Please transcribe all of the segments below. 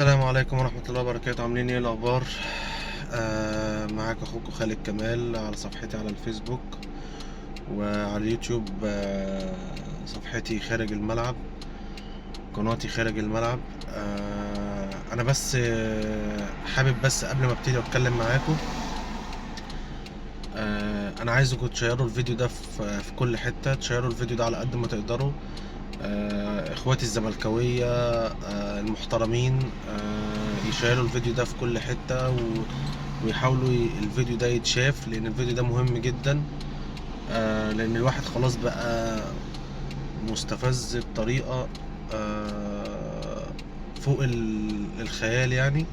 السلام عليكم ورحمة الله وبركاته. عاملين ايه الأخبار؟ معاك أخوكم خالد كمال على صفحتي على الفيسبوك وعلى اليوتيوب. صفحتي خارج الملعب، قناتي خارج الملعب. أنا بس حابب بس قبل ما ابتدي أتكلم معاكم، أنا عايزكم تشيروا الفيديو ده في كل حتة، تشيروا الفيديو ده على قد ما تقدروا. اخواتي الزملكاويه المحترمين، يشيروا الفيديو ده في كل حتة ويحاولوا الفيديو ده يتشاف، لان الفيديو ده مهم جدا. لان الواحد خلاص بقى مستفز بطريقة فوق الخيال يعني.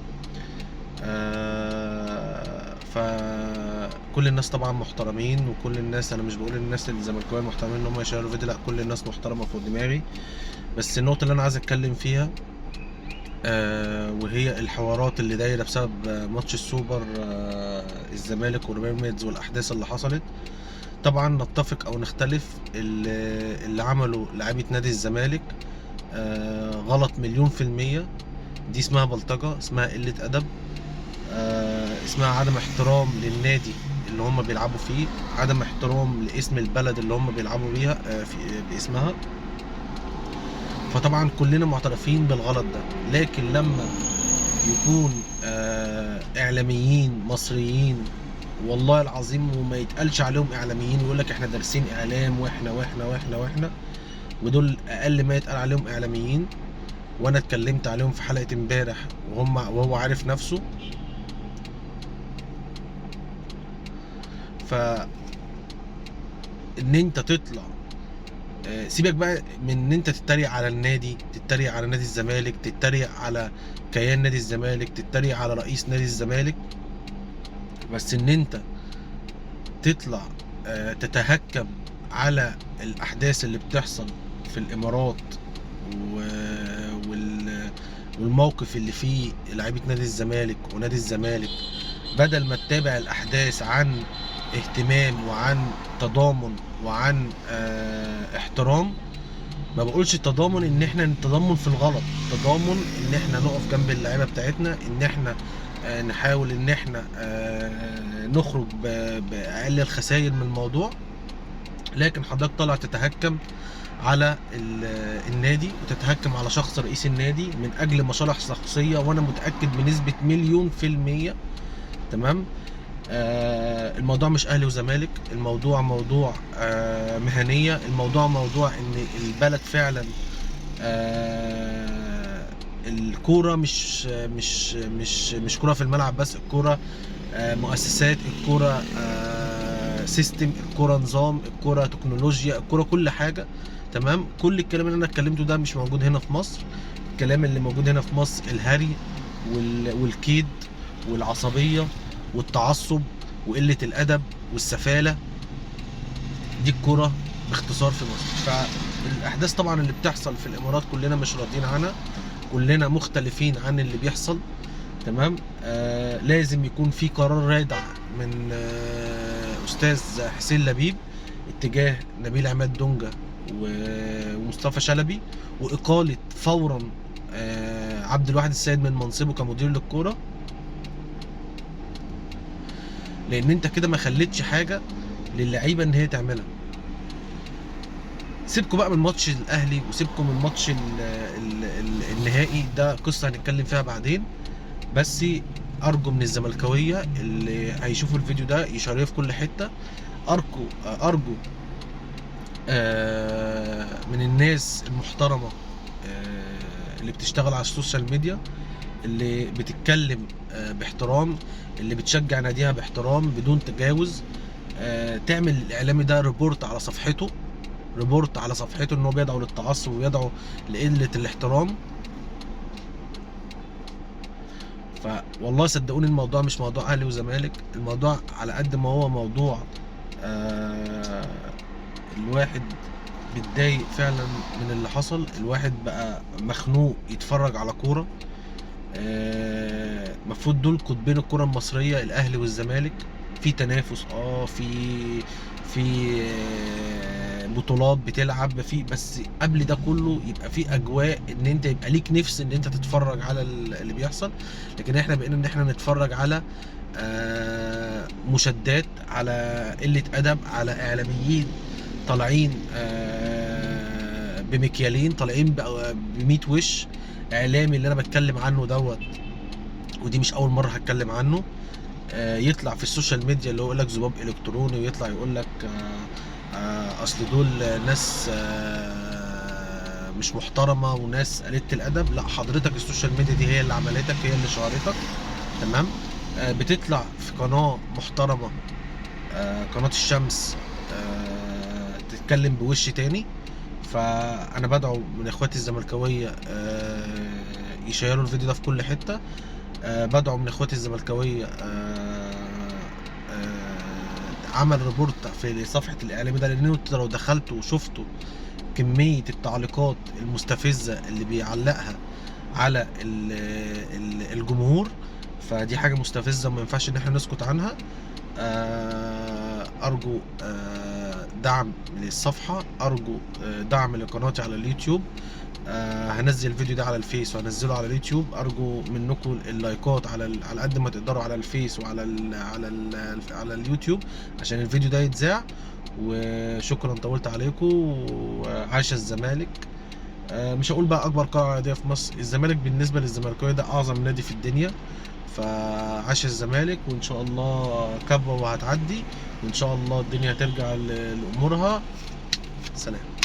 فكل الناس طبعا محترمين، وكل الناس، انا مش بقول الناس الزملكاويه محترمين ان هم يشيروا الفيديو، لا، كل الناس محترمه فوق دماغي. بس النقطة اللي انا عايز اتكلم فيها، وهي الحوارات اللي دايرة بسبب ماتش السوبر، الزمالك وبيراميدز والاحداث اللي حصلت. طبعا نتفق او نختلف، اللي عمله لعيبة نادي الزمالك غلط 1,000,000%. دي اسمها بلطجه، اسمها قلة ادب، اسمها عدم احترام للنادي اللي هم بيلعبوا فيه، عدم احترام لاسم البلد اللي هم بيلعبوا بيها، باسمها. فطبعا كلنا معترفين بالغلط ده، لكن لما يكون اعلاميين مصريين والله العظيم وما يتقالش عليهم اعلاميين، ويقول لك احنا دارسين اعلام واحنا واحنا واحنا واحنا، ودول اقل ما يتقال عليهم اعلاميين، وانا اتكلمت عليهم في حلقة امبارح وهو عارف نفسه. ف ان انت تطلع، سيبك بقى من ان انت تتريق على النادي، تتريق على نادي الزمالك، تتريق على كيان نادي الزمالك، تتريق على رئيس نادي الزمالك، بس ان انت تطلع تتهكم على الاحداث اللي بتحصل في الامارات والموقف اللي فيه لعيبة نادي الزمالك ونادي الزمالك، بدل ما تتابع الاحداث عن اهتمام وعن تضامن وعن احترام. ما بقولش تضامن ان احنا نتضامن في الغلط، تضامن ان احنا نقف جنب اللعيبة بتاعتنا، ان احنا نحاول ان احنا نخرج باقل الخسائر من الموضوع. لكن حضرتك طالع تتهكم على النادي وتتهكم على شخص رئيس النادي من اجل مصالح شخصية، وانا متاكد بنسبة 1,000,000%. تمام؟ الموضوع مش اهلي وزمالك، الموضوع موضوع مهنية، الموضوع موضوع ان البلد فعلا، الكورة مش كورة في الملعب بس، الكورة مؤسسات، الكورة سيستم، الكورة نظام، الكورة تكنولوجيا، الكورة كل حاجة. تمام؟ كل الكلام اللي انا اتكلمته ده مش موجود هنا في مصر. الكلام اللي موجود هنا في مصر الهري والكيد والعصبية والتعصب وقلة الأدب والسفالة، دي الكرة باختصار في مصر. فالأحداث طبعا اللي بتحصل في الإمارات كلنا مش راضيين عنها، كلنا مختلفين عن اللي بيحصل. تمام؟ لازم يكون في قرار رادع من أستاذ حسين لبيب اتجاه نبيل عماد دونجا ومصطفى شلبي، وإقالة فورا عبد الواحد السيد من منصبه كمدير للكورة، لان انت كده ما خليتش حاجة للعيبة ان هي تعملها. سيبكوا بقى من ماتش الاهلي وسيبكوا من ماتش النهائي، ده قصة هنتكلم فيها بعدين. بس ارجو من الزملكاويه اللي هيشوفوا الفيديو ده يشيروه في كل حتة. ارجو من الناس المحترمة اللي بتشتغل على السوشيال ميديا، اللي بتتكلم باحترام، اللي بتشجع ناديها باحترام بدون تجاوز، تعمل الاعلامي ده report على صفحته، report على صفحته ان هو بيدعو للتعصب وبيدعو لقلة الاحترام. فوالله صدقوني الموضوع مش موضوع اهلي وزمالك، الموضوع على قد ما هو موضوع الواحد بيتضايق فعلا من اللي حصل، الواحد بقى مخنوق يتفرج على كورة. مفروض دول قطبين الكرة المصرية، الأهلي والزمالك. في تنافس، في بطولات بتلعب في، بس قبل ده كله يبقى في اجواء ان انت يبقى ليك نفس ان انت تتفرج على اللي بيحصل. لكن احنا بقينا ان احنا نتفرج على مشادات، على قلة ادب، على اعلاميين طالعين بمكيالين، طالعين ب100 وش. اعلامي اللي انا بتكلم عنه دوت، ودي مش اول مرة هتكلم عنه، يطلع في ال social media اللي هو يقول لك ذباب الكتروني، ويطلع يقول لك اصل دول ناس مش محترمه وناس قليله الادب. لا حضرتك ال social media دي هي اللي عملتك، هي اللي شهرتك، تمام؟ بتطلع في قناة محترمه، قناة الشمس، تتكلم بوش تاني. فانا بدعو من اخواتي الزملكاويه يشيروا الفيديو ده في كل حتة. بدعو من اخواتي الزملكاويه عمل report في صفحة الاعلامي ده، لان انتوا لو دخلتوا وشفتوا كمية التعليقات المستفزه اللي بيعلقها على الجمهور، فدي حاجة مستفزة وما ينفعش ان احنا نسكت عنها. ارجو دعم للصفحه، ارجو دعم لقناتي على اليوتيوب. هنزل الفيديو ده على الفيس وهنزله على اليوتيوب. ارجو منكم اللايكات على قد ما تقدروا على الفيس وعلى ال على ال على اليوتيوب عشان الفيديو ده يتذاع. وشكرا، طولت عليكم. وعاش الزمالك. مش هقول بقى اكبر قاعة رياضية في مصر، الزمالك بالنسبة للزملكاويه ده اعظم نادي في الدنيا. فعاش الزمالك، وان شاء الله كبوة وهتعدي، وان شاء الله الدنيا هترجع لامورها. سلام.